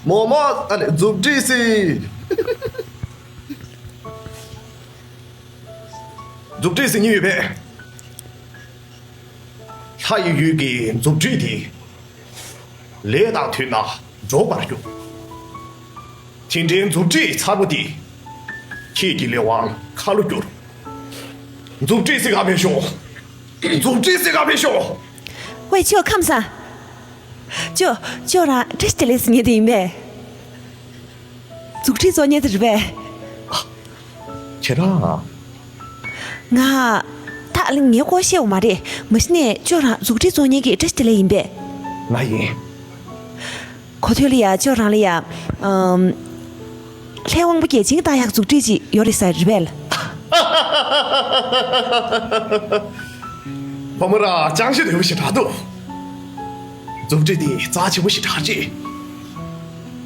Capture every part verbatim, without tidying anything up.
མོ་མོ། ཨ་ལེ། མཛུབ་ཁྲིད་ཟེར། མཛུབ་ཁྲིད་ཟེར་མཁན་ཡོད་པས། ལྷ་ཡི་ཡུལ་གྱི་མཛུབ་ཁྲིད་དེ། ལས་དང་མཐུན་ན་འགྲོགས་པར་འགྱུར། དེ་འདྲའི་མཛུབ་ཁྲིད་མཚར་པོ་དེ། ཁྱེད་ཀྱི་ལས་དབང་ཁ་ལོ་བསྒྱུར། མཛུབ་ཁྲིད་ཟེར་ག་ཕེབས་ཤོག་མཛུབ་ཁྲིད་ཟེར་ག་ཕེབས་ཤོག་ཝེ་ཅོ། ཁམས་བཟང་། ཅོ། ཅོ་རང་བཀྲ་ཤིས་བདེ་ལེགས་ཟེར་མཁན་དེ་ཡིན་པས། མཛུབ་ཁྲིད་བཙོང་མཁན་དེ་རེད་པས། ཁྱེད་རང་། ང་། ད་ངས་ཀོ་ཤེས་པ་མ་རེད། མ་གཞི་ནས་ཅོ་རང་མཛུབ་ཁྲིད་བཙོང་མཁན་གྱི་བཀྲ་ཤིས་བདེ་ལེགས་ཡིན་པས། ང་ཡིན། གོ་ཐོས་ལ་ཡ། ཅོ་རང་ལ་ཡ། ཨམ། ལྷའི་དབང་པོ་བརྒྱ་བྱིན་གྱིས་བཏགས་ཡག་མཛུབ་ཁྲིད་ཅིག་ཡོད་རེད་ཟེར་རེད་པས། བུ་མོ་རང་ཅང་ཤེས་བདེ་པོ་ཞེ་དྲག་འདུག་མཛུབ་ཁྲིད་དེ་རྩ་ཆེན་པོ་ཞེ་དྲག་རེད།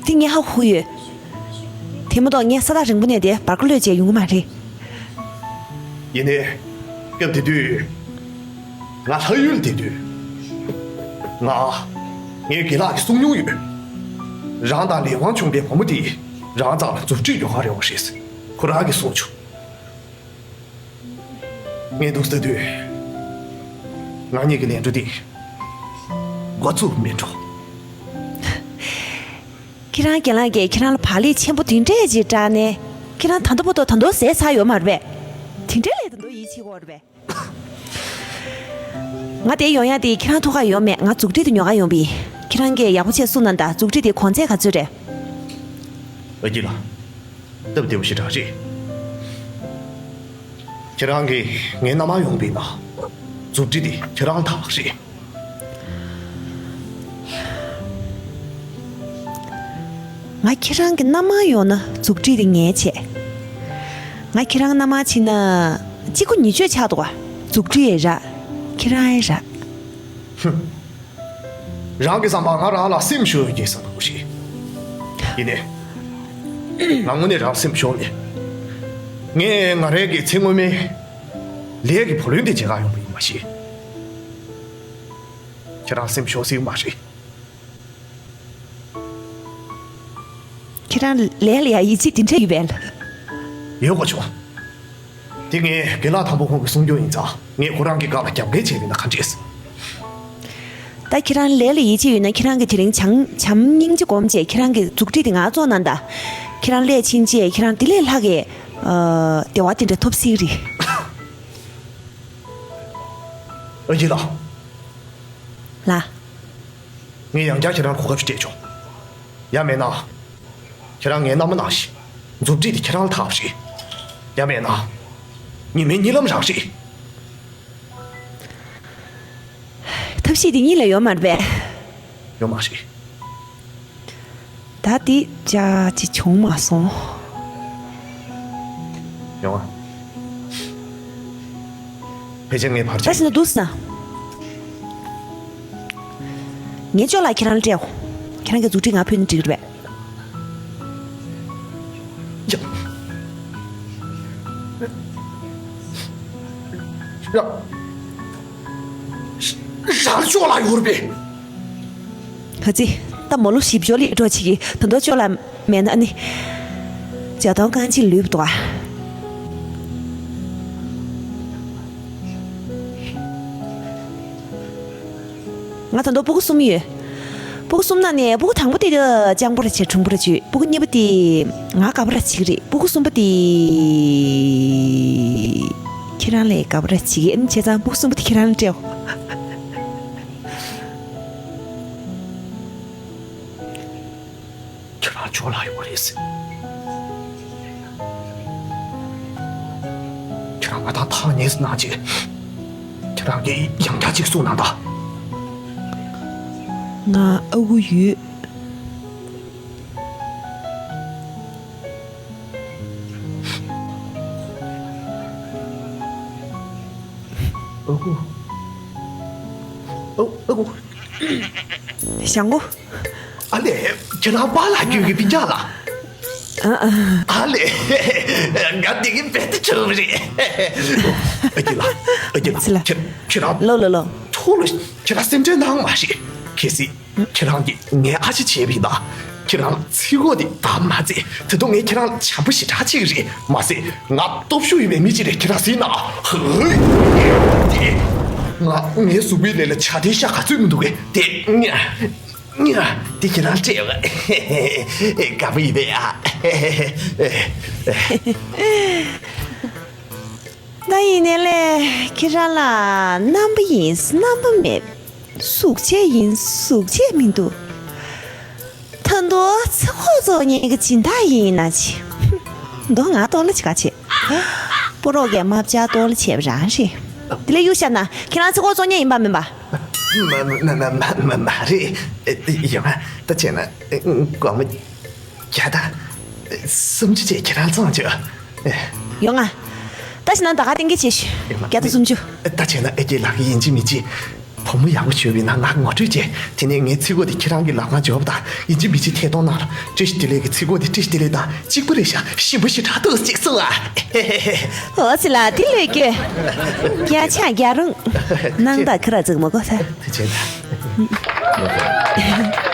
དེ་ངས་ཧ་གོ་ཡོད། དེ་མ་གཏོགས་ངས་ས་ཐག་རིང་པོ་ནས་དེ་བར་ཁ་གློད་བྱས་ཡོང་གི་མ་རེད། ཡིན་ནའི། སྐབས་དེ་དུས། ང་ལྷ་ཡུལ་དེ་དུས། ང་། ངའི་དགེ་ལགས་ཀྱིས་གསུངས་མྱོང་ཡོད། རང་དང་ལས་དབང་བྱུང་བའི་བུ་མོ་དེས་རང་རྩ་ལ་མཛུབ་ཁྲིད་ཡོད་ག་རེ་བ་རེད། ཁོ་རང་གིས་གསུངས་བྱུང་། ངས་འདུག་ཟེར་དུས། ང་གཉིས་ཀྱི་ལས་འགྲོ་འདི། འགོ་བཙུགས་མི་འགྲོ། ཁྱེད་རང་རྒན་ལགས་ཀྱིས་ཁྱེད་རང་ལ་བག་ལེབ་ཆེན་པོ་དེ་འདྲས་ཅིག་སྤྲད་ནས། ཁྱེད་རང་ད་ལྟ་བར་དུ་ད་དུང་ཟས་ཟ་ཡོད་མ་རེད་པས། དེ་འདྲས་ལས་ད་དུང་ཡིད་ཆེས་ཀྱི་ཡོད་རེད་པས། ང་དེ་ཡོང་ཡག་དེ་ཁྱེད་རང་ཐུག་ག་ཡོད་མེད། ང་མཛུབ་ཁྲིད་དེ་ཉོ་ག་ཡོང་པ་ཡིན། ཁྱེད་རང་གིས་ཡག་པོ་བྱས་གསུངས་གནང་དང་། མཛུབ་ཁྲིད་དེ་གོང་ཚད་ག་ཚོད་རེད། ཨ་ཁྱི་ལགས། སྟབས་བདེ་པོ་ཞེ་དྲག་རེད། ཁྱེད་རང་གིས་ངའི་མནའ་མར་ཡོང་བ་ཡིན་ན། མཛུབ་ཁྲིད་དེ་ཁྱེད་རང་ཐག་རེད། ང་ཁྱེད་རང་གི་མནའ་མར་ཡོང་ན་མཛུབ་ཁྲིད་དེ་ངའི་བྱས། ང་ཁྱེད་རང་མནའ་མར་ཕྱིན་ན་གཅིག་པོ་ཉེས་སྤྱོད་ཆགས་འདུག་ག་མཛུབ་ཁྲིད་ཡང་རག་ཁྱེད་རང་ཡང་རག་ཧུམ། རང་གི་བསམ་པར་ང་རང་ལ་སེམས་ཤོར་ཡོད་ཀྱི་བསམ་པ་ཞིག་ཡིན་ནའི། ང་དངོས་གནས་རང་སེམས་ཤོར་ནས། ངས་ང་རང་གི་ཚེ་སྔོན་མའི་ལས་ཀྱི་བུ་ལོན་དེ་བརྗེ་ག་ཡོང་པ་ཡིན་མ་གཞི། ཁྱེད་རང་སེམས་ཤོར་སྲིད་མ་རེད། ཁྱེད་རང་ལས་ལ་ཡ་ཡིད་ཆེས་དེ་འདྲ་ཡོད་པས། ཡོད་དགོས་བྱུང་། དེ་ངས་དགེ་ལགས་དང་པོ་ཁོང་གིས་གསུང་རྒྱུ་ཡིན་ཙང་། ངས་ཁོ་རང་གི་སྒང་ལ་རྒྱབ་འགལ་བྱས་པ་ཡིན་ན་ག་འདྲས། ད་ཁྱེད་རང་ལས་ལ་ཡིད་ཆེས་ཡོད་ན། ཁྱེད་རང་གིས་དེ་རིང་བྱམས་བྱམས་སྙིང་རྗེ་སྒོམ་བྱས། ཁྱེད་རང་གི་མཛུབ་ཁྲིད་དེ་ང་བཙོང་གནང་དང་། ཁྱེད་རང་ལས་ཕྱིན་རྗེས་ཁྱེད་རང་དེ་ལས་ལྷག་གི་ཨ། བདེ་བ་དེ་འདྲ་ཐོབ་སྲིད་ཀྱི་རེད། ཨ་ཁྱི་ལགས། ལགས། ངས་ཡང་བསྐྱར་ཁྱེད་རང་གོ་སྐབས་ཤིག་སྤྲད་ཆོག་ཡང་མེད་ན། ཁྱེད་རང་ངའི་མནའ་མ་ནང་བཞིན། མཛུབ་ཁྲིད་དེ་ཁྱེད་རང་ལ་ཐག་རེད། ཡང་མེད་ན། ཉི་མའི་གཉིད་ལམ་རང་རེད། ཐབས་ཤེས་དེ་གཉིས་ལས་ཡོད་མ་རེད་པས། ཡོད་མ་རེད། ད་དེ་ཅག་ཅིག་བྱུང་མ་སོང་། ཡོང་ཨ། ཕལ་ཆེར་ངའི་བར་ཆད། ད་ཕྱིན་ན་འདུག་ཟེར་ན། ངས་ཅོ་ལགས་ཁྱེད་རང་ལ་སྤྲད། ཁྱེད་རང་གི་མཛུབ་ཁྲིད་ང་ཕུལ་ན་འགྲིག་རེད་པས། ཡ། ཡ། རང་ཅོ་ལགས་ཡོད་རེད་པས། ཧ་ཙི། ད་མོ་ལོ་བཞི་བཅུ་ལས་འགྲོ་བྱེད་ཀྱི། ད་དུང་ཅོ་ལགས་མེད་ན་ནི། བྱ་དོན་རྐང་གཅིག་ལུས་པ་འདུག་ཨ། ང་ད་དུང་སྤུ་གུ་གསུམ་ཡོད། སྤུ་གུ་གསུམ་ནང་ནས་སྤུ་གུ་དང་པོ་དེ་སྤྱང་པོ་ར་བྱེད། གྲུང་པོ་ར་བྱེད། སྤུ་གུ་གཉིས་པ་དེ་ང་དགའ་པོ་ར་བྱེད་ཀྱི་རེད། སྤུ་གུ་གསུམ་པ་དེ་ཁྱེད་རང་ལས་དགའ་པོ་ར་བྱེད་ཀྱི། ཨ་ནི་བྱས་ཙང་སྤུ་གུ་གསུམ་པ་དེ་ཁྱེད་རང་ལ་སྤྲད། ཁྱེད་རང་ཅོ་ལགས་ཡོད་པ་རེད་ཟེར། ཁྱེད་རང་ང་དང་ཐག་ཉེ་ཟེར་གནང་རྗེས། ཁྱེད་རང་གིས་ཡང་བསྐྱར་ཅིག་གསུངས་གནང་དང་། ང་ཨ་ཁུ་ཡོད། ཨ་ཁུ། ཨ་ཨ་ཁུ། ཞང་གོ། ཨ་ལེ། ཁྱེད་རང་པཱ་ལགས་ཁྱོད་ཀྱི་སྤུན་ཀྱག་ལགས། ཨ་ཨ། ཨ་ལེ། ང་དེ་གི་བེད་དུ་ཆུག་རེད། ཨ་ཁྱི་ལགས། ཨ་ཁྱི་ལགས། ཚི་ལ། ཁྱེད་ཁྱེད་རང་། ལོ་ལོ་ལོ། ཐུགས་ལ་ཁྱེད་རང་སེམས་ཁྲལ་གནང་མ་ཤེས། གལ་སྲིད་ཁྱེད་རང་གིས་ངའི་ཨ་ཅེ་བྱས་པ་ཡིན་ན། ཁྱེད་རང་ཚིག་གོ་དེ་དག་མ་ཚད། ད་དུང་ངས་ཁྱེད་རང་བྱམས་པོ་ཞེ་དྲག་ཅིག་རེད་མ་ཟད། ང་སྟོབས་ཤུགས་ཡོད་པའི་མི་ཅིག་རེད། ཁྱེད་རང་གཟིགས་ན། ཧུའི། དེ། ང་ངའི་གཟུགས་པོའི་ལས་ལ་ཆ་དེ་ཤ་ག་ཚོད་མི་འདུག་གས། དེ་ང་ང་དེ་ཁྱེད་རང་སྤྲད་པ་དགའ་པོ་ཡིན་པས་ཨ། ད་ཡིན་ནའི་ལས་ཁྱེད་རང་ལ་རྣམ་པ་ཡིན་རྣམ་པ་མེད། གཟུགས་བྱད་ཡིན་གཟུགས་བྱད་མི་འདུག་ད་དུང་ཚེ་ཁོག་བཙོང་མཁན་གྱི་སྦྱིན་བདག་ཡིན་ན་ཅི། མདོ་ང་གཏོར་བརླག་ཅིག་ག་བྱེད། ཕོ་རོག་གིས་རྨ་བྱ་གཏོར་བརླག་བྱས་པ་རང་རེད། དེ་ལས་གཡུག་བཞག་ན་ཁྱེད་རང་ཚེ་ཁོག་བཙོང་མཁན་ཡིན་པ་མིན་པ། མ་མ་མ་མ་མ་མ་རེད། ཡོང་ང་ད་བྱས་ན་སྒོར་མོ་བརྒྱ་དང་སུམ་ཅུ་བྱས་ཁྱེད་རང་བཙོང་བྱོས། ཡོང་ང་། ད་བྱས་ན་ད་ག་གཏན་འཁེལ་བྱེད་ཤོག་བརྒྱ་དང་སུམ་ཅུ། ད་བྱས་ན་ཨེ་ཀྱེ་ལགས་ཡིན་གཅིག་མིན་གཅིག་བུ་མོ་ཡག་པོ་ཞིག་ཡོད་པ་ཡིན་ན་ང་ངོ་སྤྲོད་བྱས། དེ་ནས་ངའི་ཚིག་གོ་དེ་ཁྱེད་རང་གི་ལག་ཁང་འབྱོར་བ་དང་ཡིན་གཅིག་མིན་གཅིག་ཐད་གཏོང་གནང་རོགས། བཀྲ་ཤིས་བདེ་ལེགས་ཀྱི་ཚིག་གོ་དེ་བཀྲ་ཤིས་བདེ་ལེགས་དང་གཅིག་པ་རེད་ཤག་ཞིམ་པོ་ཞེ་དྲག་འདུག་ཅིག་གསུང་ཨ། འོ་ཙི་ལ་དེ་ལོས་སྐྱོ། བརྒྱ་ཆ་བརྒྱ་རུང་། སྣང་དག་ཁ་ར་ཙིག་མ་གོ་ས། དེ་བྱས་ན།